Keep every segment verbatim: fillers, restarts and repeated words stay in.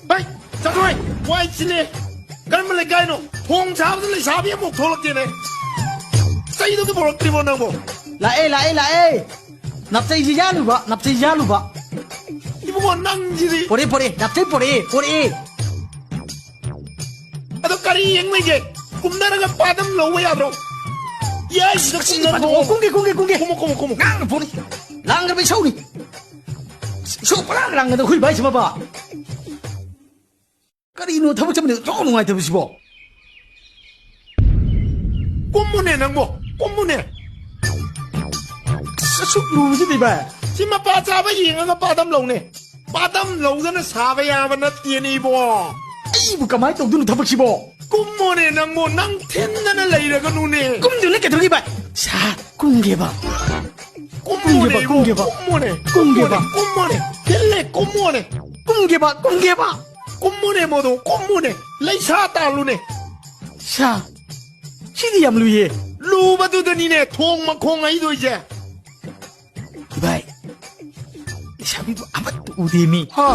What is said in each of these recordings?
ꯍꯩ, ꯆꯠꯂꯣꯍꯦ! ꯋꯥꯏ ꯆꯤꯜꯂꯦ! ꯀꯔꯝꯕ ꯂꯩꯀꯥꯏꯅꯣ? ꯊꯣꯡ ꯁꯥꯕꯗ ꯂꯩꯁꯥꯕꯤ ꯑꯃꯐꯥꯎ ꯊꯣꯛꯂꯛꯇꯦꯅꯦ! ꯆꯩꯗꯨꯗꯤ ꯄꯨꯔꯛꯇ꯭ꯔꯤꯕꯣ ꯅꯪꯕꯣ? ꯂꯥꯛꯑꯦ, ꯂꯥꯛꯑꯦ, ꯂꯥꯛꯑꯦ! ꯅꯞꯆꯩꯁꯤ ꯌꯥꯜꯂꯨꯕ, ꯅꯞꯆꯩꯁꯤ ꯌꯥꯜꯂꯨꯕ꯫ ꯏꯕꯨꯡꯉꯣ, ꯅꯪꯁꯤꯗꯤ! ꯄꯣꯔꯛꯑꯦ, ꯄꯣꯔꯛꯑꯦ, ꯅꯞꯆꯩ ꯄꯣꯔꯛꯑꯦ, ꯄꯣꯔꯛꯑꯦ! ꯑꯗꯣ ꯀꯔꯤ ꯌꯦꯡ ꯂꯩꯒꯦ? ꯀꯨꯝꯅꯔꯒ ꯄꯥꯗꯝ ꯂꯧꯕ ꯌꯥꯗ꯭ꯔꯣ? ꯌꯥꯏꯁꯤꯗ ꯀꯨꯝꯅꯔꯒ ꯑꯣ, ꯀꯨꯝꯒꯦ, ꯀꯨꯝꯒꯦ, ꯀꯨꯝꯒꯦ, ꯀꯨꯝꯃꯣ, ꯀꯨꯝꯃꯣ, ꯀꯨꯝꯃꯣ꯫ ꯉꯥꯡꯅ ꯐꯨꯅꯤ꯫ ꯂꯥꯡꯒ꯭ꯔꯕ ꯏꯁꯧꯅꯤ꯫ ꯏꯁꯧ ꯄꯂꯥꯡ ꯂꯥꯡꯒꯗ ꯑꯩꯈꯣꯏ ꯚꯥꯏꯁꯤꯃꯕ꯫ ꯀꯔꯤꯅꯣ ꯊꯕꯛ ꯆꯠꯄꯗ ꯌꯥꯝ ꯅꯨꯡꯉꯥꯏꯇꯕꯁꯤꯕꯣ? ꯀꯨꯝꯃꯨꯅꯦ ꯅꯪꯕꯣ, ꯀꯨꯝꯃꯨꯅꯦ꯫ ꯑꯁ, ꯑꯁꯨꯛ ꯂꯨꯕꯁꯤꯗꯤ ꯚꯥꯏ꯫ ꯁꯤ ꯃꯄꯥ ꯆꯥꯕ ꯌꯦꯡꯉꯒ ꯄꯥꯗꯝ ꯂꯧꯅꯦ꯫ ꯄꯥꯗꯝ ꯂꯧꯗꯅ ꯁꯥꯕ ꯌꯥꯕ ꯅꯠꯇꯦꯅꯦ ꯏꯕꯣ꯫ ꯑꯩꯕꯨ ꯀꯃꯥꯏꯅ ꯇꯧꯗꯣꯏꯅꯣ ꯊꯕꯛꯁꯤꯕꯣ? ꯀꯨꯝꯃꯣꯅꯦ ꯅꯪꯕꯣ, ꯅꯪ ꯊꯤꯟꯗꯅ ꯂꯩꯔꯒꯅꯨꯅꯦ꯫ ꯀꯨꯝꯗꯣꯏꯅꯦ ꯀꯩꯗꯧꯔꯒꯦ ꯚꯥꯏ? ꯁꯥ, ꯀꯨꯝꯒꯦꯕ꯫ ꯀꯨꯝꯃꯣꯅꯦ ꯀꯨꯝꯒꯦꯕ, ꯏꯕꯣ, ꯀꯨꯝꯒꯦꯕ꯫ ꯀꯨꯝꯃꯣꯅꯦ, ꯀꯨꯝꯒꯦꯕ꯫ ꯀꯨꯝꯃꯣꯅꯦ, ꯀꯨꯝꯃꯣꯅꯦ꯫ ꯊꯤꯜꯂꯦ, ꯀꯨꯝꯃꯣꯅꯦ꯫ ꯀꯨꯝꯒꯦꯕ, ꯀꯨꯝꯒꯦꯕ꯫ ꯀꯨꯝꯃꯨꯅꯦ ꯃꯗꯨ, ꯀꯨꯝꯃꯨꯅꯦ꯫ ꯂꯩꯁꯥ ꯇꯥꯜꯂꯨꯅꯦ꯫ ꯁꯥ, ꯁꯤꯗꯤ ꯌꯥꯝ ꯂꯨꯏꯌꯦ꯫ ꯂꯨꯕꯗꯨꯗꯅꯤꯅꯦ ꯊꯣꯡ ꯃꯈꯣꯡ ꯍꯩꯗꯣꯏꯁꯦ꯫ ꯏꯕꯥꯏ, ꯂꯩꯁꯥꯕꯤꯕꯨ ꯑꯃꯠꯇ ꯎꯗꯦꯃꯤ꯫ ꯍꯥ?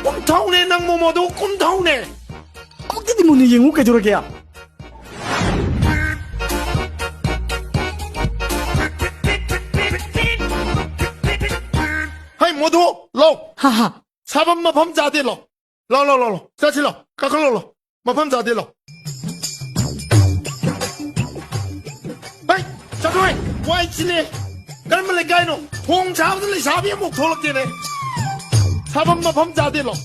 ꯀꯨꯝꯊꯧꯅꯦ ꯅꯪꯕꯨ ꯃꯗꯨ, ꯀꯨꯝꯊꯧꯅꯦ꯫ ꯑꯃꯨꯛꯇꯗꯤ ꯃꯨꯟꯅ ꯌꯦꯡꯉꯨ ꯀꯩꯗꯧꯔꯒꯦ? ꯍꯩ, ꯃꯗꯨ, ꯂꯧ꯫ ꯍꯥ, ꯍꯥ꯫ ꯁꯥꯐꯝ ꯃꯐꯝ ꯆꯥꯗꯦ, ꯂꯧ꯫ ꯂꯧ, ꯂꯧ, ꯂꯧ, ꯂꯧ꯫ ꯆꯠꯁꯤ, ꯂꯧ꯫ ꯀꯥꯈꯠꯂꯣ, ꯂꯧ꯫ ꯃꯐꯝ ꯆꯥꯗꯦ, ꯂꯧ꯫ ꯍꯩ, ꯆꯠꯂꯣꯍꯦ꯫ ꯋꯥꯏ ꯆꯤꯜꯂꯦ꯫ ꯀꯔꯝꯕ ꯂꯩꯀꯥꯏꯅꯣ? ꯊꯣꯡ ꯁꯥꯕꯗ ꯂꯩꯁꯥꯕꯤ ꯑꯃꯐꯥꯎ ꯊꯣꯛꯂꯛꯇꯦꯅꯦ꯫ ꯁꯥꯐꯝ ꯃꯐꯝ ꯆꯥꯗꯦ, ꯂꯧ꯫